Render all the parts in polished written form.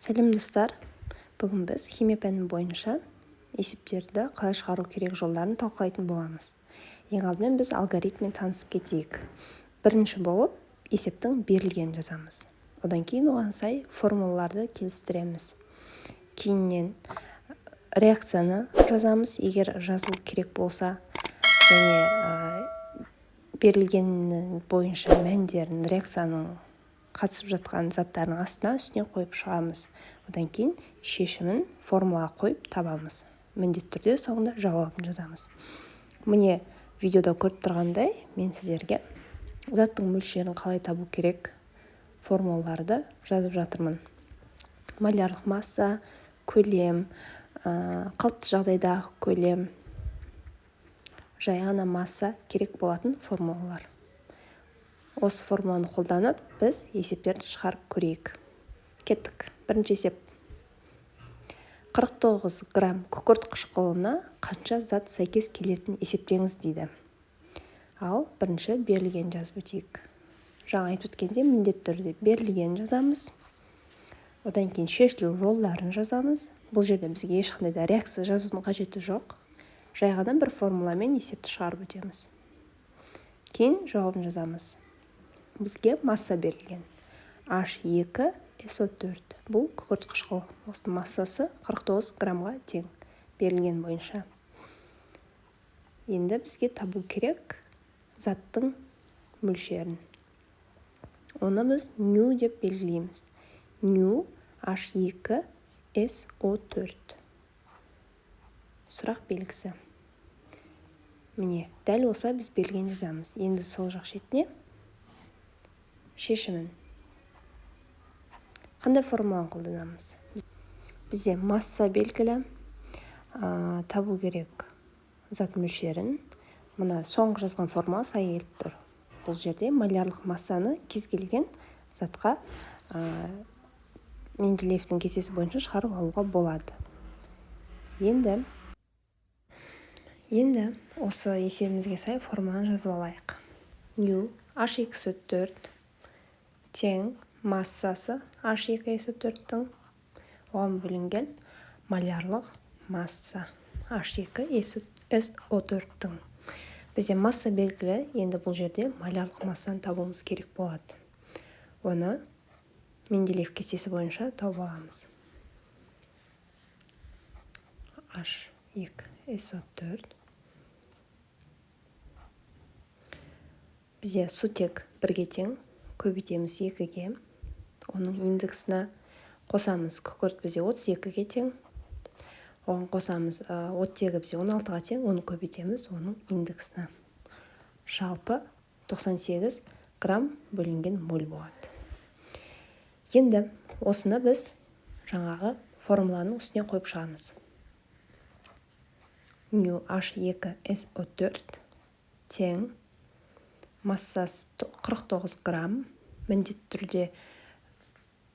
Сәлем, достар! Бүгін біз химия пәні бойынша есептерді қалай шығару керек жолдарын талқылайтын боламыз. Ең алдымен біз алгоритммен танысып кетейік. Бірінші болып есептің берілгенін жазамыз. Одан кейін оған сай формулаларды келістіреміз. Кейіннен реакцияны жазамыз, егер жазылу керек болса, және берілген бойынша мәндерін реакцияның қатысып жатқан заттардың астына, үстіне қойып шығамыз. Одан кейін шешімін формулаға қойып табамыз. Міндетті түрде соңында жауабын жазамыз. Міне, видеода көріп тұрғандай, мен сіздерге заттың мөлшерін қалай табу керек формулаларды жазып жатырмын. Молярлық масса, көлем, қалыпты жағдайдағы көлем, жай ғана масса керек болатын формулалар. Осы формуланы қолданып, біз есептерді шығарып көрейік. Кеттік. Бірінші есеп. 49 грамм күкірт қышқылына қанша зат сәйкес келетінін есептеңіз дейді. Ал бірінші берілген жазып өтейік. Жаңа айтып өткендей, міндетті түрде берілген жазамыз. Одан кейін шешілу жолдарын жазамыз. Бұл жерде бізге ешқандай да реакция жазудың қажеті жоқ. Жай ғана бір формуламен есепті шығарып өтеміз. Кейін жауабын жазамыз. Бізге масса берілген. H2SO4. Бұл күкірт қышқыл. Осының массасы 49 граммға тең берілген бойынша. Енді бізге табу керек заттың мөлшерін. Оны біз ню деп белгілейміз. Ню H2SO4. Сұрақ белгісі. Міне, дәл осылай біз берілген жазамыз. Енді сол жақ шетіне шешімін. Қандай формуланы қолданамыз? Бізде масса белгілі, табу керек зат мөлшерін. Мына соңғы жазған формула сай келіп тұр. Бұл жерде молярлық массаны кез келген затқа Менделеевтің кестесі бойынша шығарып алуға болады. Енді осы есебімізге сай формуланы жазып алайық. Ню H2SO4 тең массасы H2SO4-тің оған бөлінген молярлық масса H2SO4-тің. Бізде масса белгілі, енді бұл жерде молярлық массаны табуымыз керек болады. Оны Менделеев кестесі бойынша тауып аламыз. H2SO4. Бізде сутек бірге тең, көбейтеміз 2-ге. Оның индексіне қосамыз күкірт бізде 32-ге тең. Оған қосамыз оттегі бізде 16-ға тең, оны көбейтеміз оның индексіне. Жалпы 98 грамм бөлінген моль болады. Енді осыны біз жаңағы формуланың үстіне қойып шығамыз. Ню H2SO4 тең массасы 49 грамм, міндетті түрде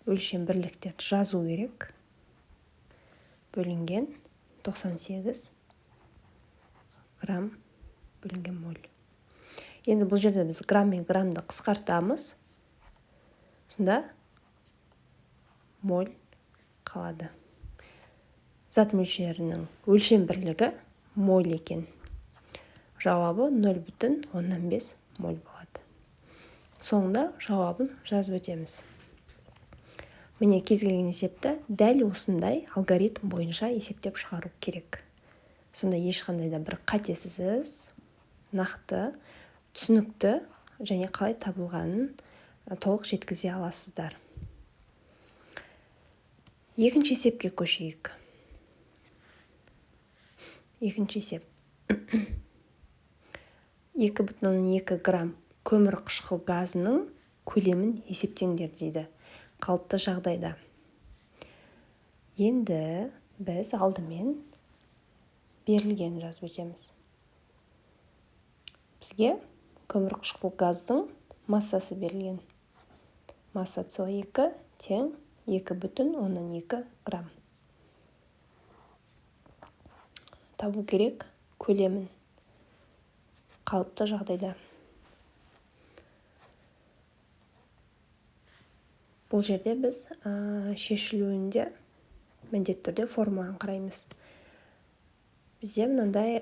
өлшем бірліктерді жазу керек, бөлінген 98 грамм бөлінген моль. Енді бұл жерде біз грамм мен граммды қысқартамыз, сонда моль қалады. Зат мөлшерінің өлшем бірлігі моль екен. Жауабы 0,5 моль болады. Соңында жауабын жазып өтеміз. Міне, кез келген есепті дәл осындай алгоритм бойынша есептеп шығару керек. Сонда ешқандай да бір қатесіз, нақты, түсінікті және қалай табылғанын толық жеткізе аласыздар. Екінші есепке көшейік. Екінші есеп. 2,2 грамм көмір қышқыл газының көлемін есептеңдер дейді. Қалыпты жағдайда. Енді біз алдымен берілгенін жазып өтеміз. Бізге көмір қышқыл газдың массасы берілген. Масса СО2 тең 2,2 грамм. Табу керек көлемін қалыпты жағдайда. Бұл жерде біз шешілуінде міндетті түрде формуланы қараймыз. Бізде мынандай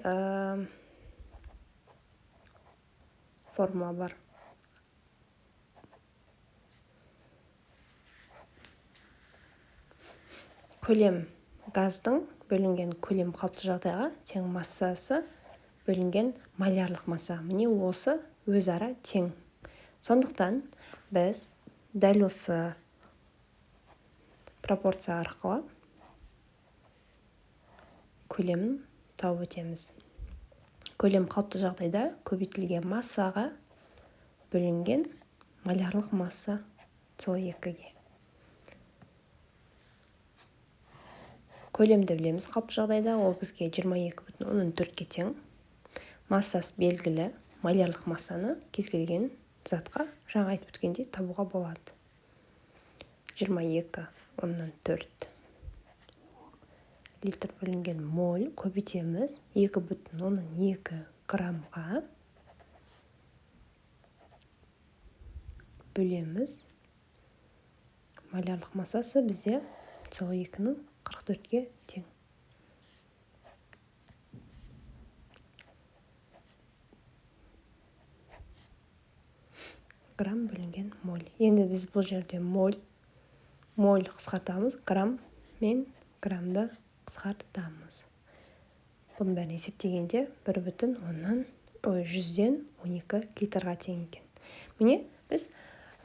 формула бар. Көлем газдың бөлінген көлем қалыпты жағдайға тең массасы бөлінген молярлық масса. Міне осы өзара тең. Сондықтан біз дәл осы пропорция арқылы көлемін тауып өтеміз. Көлем қалыпты жағдайда көбейтілген массаға бөлінген молярлық масса СО2-ге. Көлемді білеміз қалыпты жағдайда, ол бізге 22,4-ке тең. Массасы белгілі, молярлық массаны кез келген затқа жаңа айтып өткендей табуға болады. 22,4 литр бөлінген моль көбейтеміз 2,2 граммға бөлеміз. Молярлық массасы бізде СО2-нің 44-ке тең. Грамм бөлінген моль. Енді біз бұл жерде моль қысқартамыз, грамм мен граммды қысқартамыз. Бұның бәрін есептегенде 1,12 литрға тең екен. Міне біз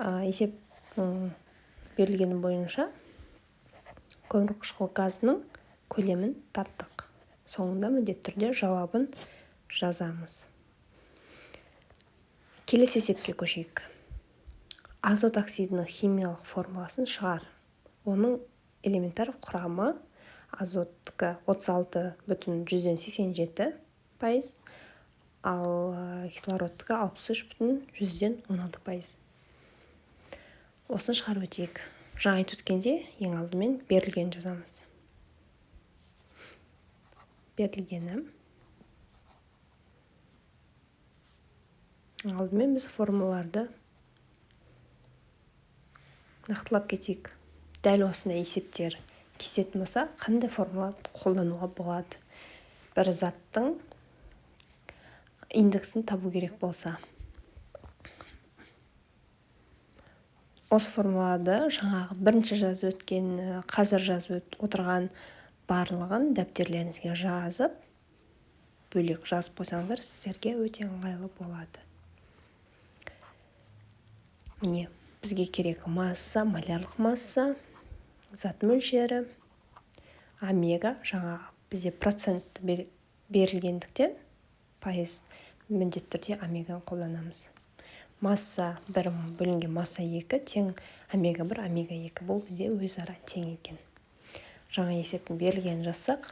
есеп берілгені бойынша көмірқышқыл газының көлемін таптық. Соңында міндетті түрде жауабын жазамыз. Келесі есепке көшейік. Азот оксидінің химиялық формуласын шығар. Оның элементар құрамы азоттікі 36,87%, ал кислородтікі 63,16%. Осыны шығарып өтейік. Жаңа айтып өткенде ең алдымен берілгенін жазамыз. Берілгені. Алдымен біз формулаларды нақтылап кетейік. Дәл осындай есептер кесетін болса, қандай формула қолдануға болады? Бір заттың индексін табу керек болса. Осы формулады жаңағы бірінші жазып өткен, қазір жазып отырған барлығын дәптерлеріңізге жазып, бөлек жазып қойсаңыздар, сіздерге өте ыңғайлы болады. Міне, бізге керек масса, молярлық масса, зат мөлшері, омега, жаңағы бізде процент берілгендіктен пайыз міндетті түрде омеганы қолданамыз. Масса 1 бөлінген масса 2 тең омега 1, омега 2. Бұл бізде өзара тең екен. Жаңа есептің берілгенін жазсақ,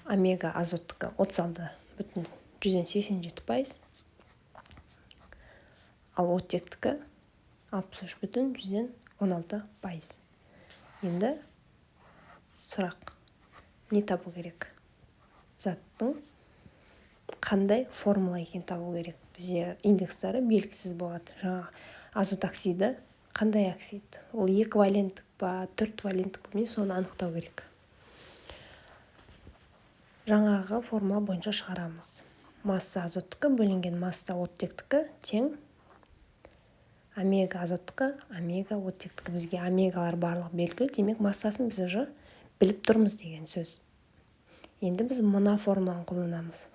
омега азоттікі 36,87%, ал оттектікі 63,16%. Енді сұрақ. Не табу керек? Заттың қандай формула екенін табу керек. Бізде индекстері белгісіз болады. Жаңа азот оксиді қандай оксид? Ол 2 валенттік па, 4 валенттік па, міне соны анықтау керек. Жаңағы формула бойынша шығарамыз. Масса азоттікі бөлінген масса оттектікі тең омега азоттікі, омега оттектікі. Бізге омегалар барлығы белгілі, демек массасын біз уже біліп тұрмыз деген сөз. Енді біз мына формуланы қолданамыз.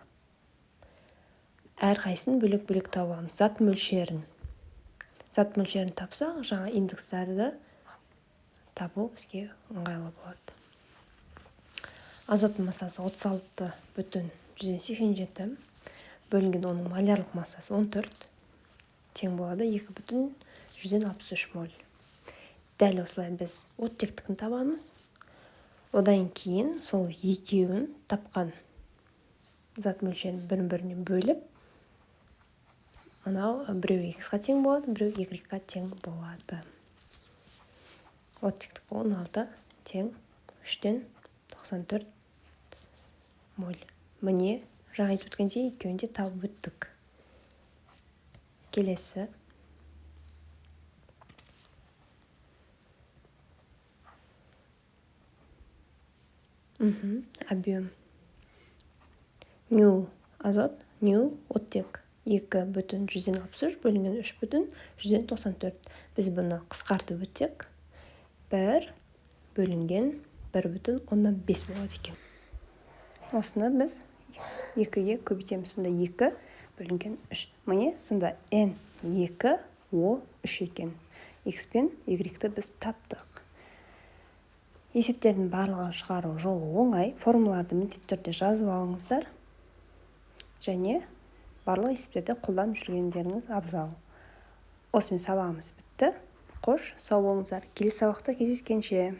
Әрқайсысын бөлек-бөлек тауып аламыз. Зат мөлшерін. Зат мөлшерін тапсақ, жаңа индекстарды табу бізге ыңғайлы болады. Азоттың массасы 36,87 бөлінген оның молярлық массасы 14 тең болады 2,63 моль. Дәл осылай біз оттектікін табамыз. Одан кейін сол екеуін тапқан зат мөлшерін бір-біріне бөліп, мынау біреу x-қа тең болады, біреу y-қа тең болады. Оттектік 16 тең 3,94 моль. Міне, жаңа айтып өткендей, екеуін де тауып өттік. Келесі. Объем ню азот, ню оттек: 2,163 бөлінген 3,194. Біз бұны қысқартып өтсек, 1 бөлінген 1,5 болады екен. Осыны біз екіге көбейтеміз, сонда 2 бөлінген 3. Міне, сонда n 2, о 3 екен. X пен y-ті біз таптық. Есептердің барлығын шығару жолы оңай. Формулаларды міндетті түрде жазып алыңыздар және барлық есептерді қолданып жүргендеріңіз абзал. Осымен сабағымыз бітті. Қош, сау болыңыздар, келесі сабақта кездескенше!